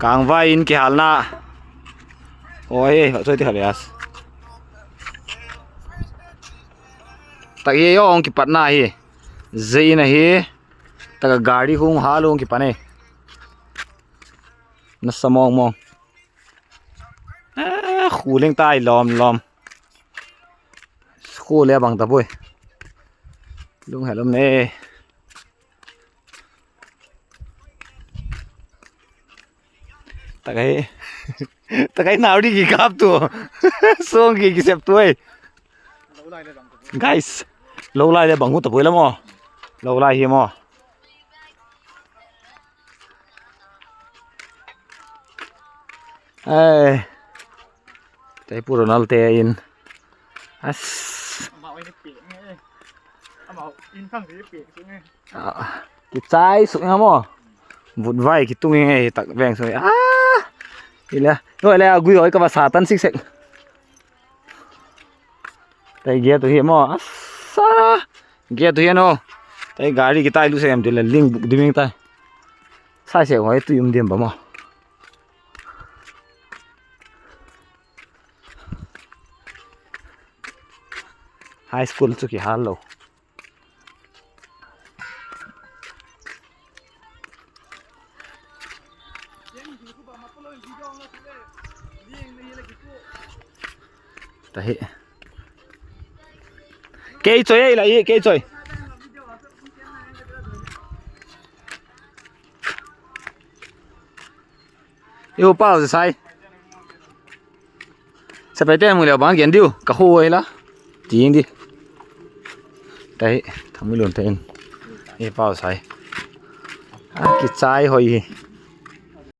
Kangvai in ki halna aw hei hah chuai te kha tak hi aw ki patna hi zeina hi taka gari hung ha lung ki pan hei nasa mawng mawng eee hu leng tai lawm lawm school e bang ta pui lung helawm ne. Takai takai naudi ki kap tu song ki ki sep tu ei guys lo lai le bang hu ta pui la mo lo lai hi mo ei tai pu Ronald te in as ki chai suk nga maw vut vai ki tung nge tak veng sawi aaa ila hoi le a gui hoi ka va sa tan sik sek tai ge tu hi maw asa ge tu hian aw tai gari ki tai lu sem ti le link buk ding tai sai sek hoi tui um dim ba maw. High school chu ki hal lo. Ta hi. Kei choi ei la i kei choi. Yêu bao sai. Sẽ phải tên một liều bán kiến điu cả khu ấy lá. Tí đi. Đấy, thằng mới luồn tên. Yêu bao sai. À, cái trái hồi.